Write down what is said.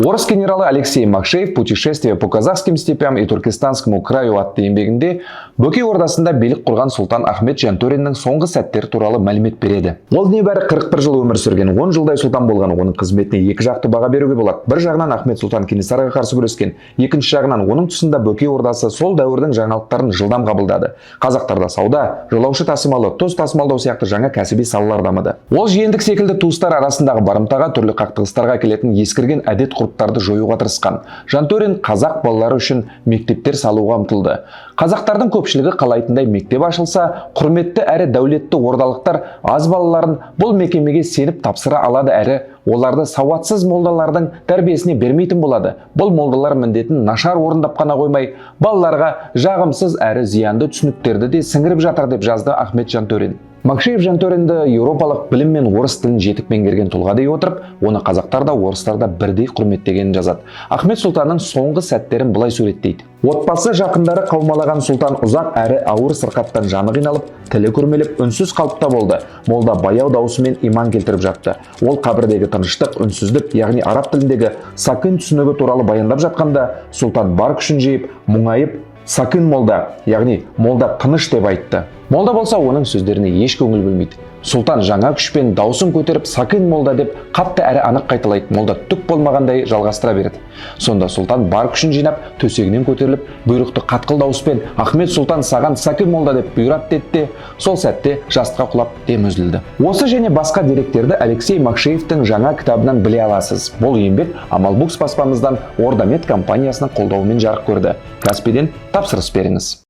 Орыс генералы Алексей Макшеев «Путешествие по казахским степям и Туркестанскому краю» атты еңбегінде Бөкей ордасында билік құрған сұлтан Ахмет Жантөриннің соңғы сәттері туралы мәлімет береді. Ол небәрі 41 жыл өмір сүрген, 10 жылдай сұлтан болған. Оның қызметіне екі жақты баға беруге болады. Бір жағынан, Ахмет сұлтан Кенесарыға қарсы күрескен, екінші жағынан, оның тұсында Бөкей ордасы сол дәуірдің жаңалықтарын жылдам қабылдады. Қазақтарда сауда, жолаушы тасымалы, тұз тасымалдау сияқты жаңа кәсіби салалар дамыды. Ол жиендік секілді туыстар арасындағы барымтаға, түрлі қақтығыстарға әкелетін ескірген әдет ғұрыптарды жоюға тырысқан. Жантөрин қазақ балалары үшін мектептер салуға ұмтылды. Қазақтардың көпшілігі қалайтындай мектеп ашылса, құрметті әрі дәулетті ордалықтар аз балаларын бұл мекемеге сеніп тапсыра алады әрі оларды сауатсыз молдалардың тәрбиесіне бермейтін болады. Бұл молдалар міндетін нашар орындап қана қоймай, балаларға жағымсыз әрі зиянды түсініктерді де сіңіріп жатыр, деп жазды Ахмет Жантөрин. Макшеев Жантөринді еуропалық білім мен орыс тілін жетік меңгерген тұлға дей отырып, оны қазақтар да, орыстар да бірдей құрметтегенін жазады. Ахмет сұлтанның соңғы сәттерін былай суреттейді: «Отбасы жақындары қаумалаған сұлтан ұзақ әрі ауыр сырқаттан жаны қиналып, тілі күрмеліп, үнсіз қалыпта болды. Молда баяу даусымен иман келтіріп жатты. Ол қабірдегі тыныштық, үнсіздік, яғни араб тіліндегі сакин түсінігі туралы баяндап жатқанда, сұлтан бар күшін жиып, мұңайып, 'Сакин молда', яғни молда, тыныш деп айтты. Молда болса, оның сөздеріне еш көңіл бөлмейді. Сұлтан жаңа күшпен даусын көтеріп, 'Сакин молда' деп қатты әрі анық қайталайды. Молда түк болмағандай жалғастыра береді. Сонда сұлтан бар күшін жинап, төсегінен көтеріліп, бұйрықты қатқыл дауыспен: 'Ахмет сұлтан саған сакин молда деп бұйырады', деді де, сол сәтте жастыққа құлап, дем үзілді». Осы және басқа деректерді Алексей Макшеевтің жаңа кітабынан біле аласыз. Бұл еңбек Амал Букс баспамыздан, Ордамед компаниясының қолдауымен жарық көрді. Каспиден тапсырыс беріңіз.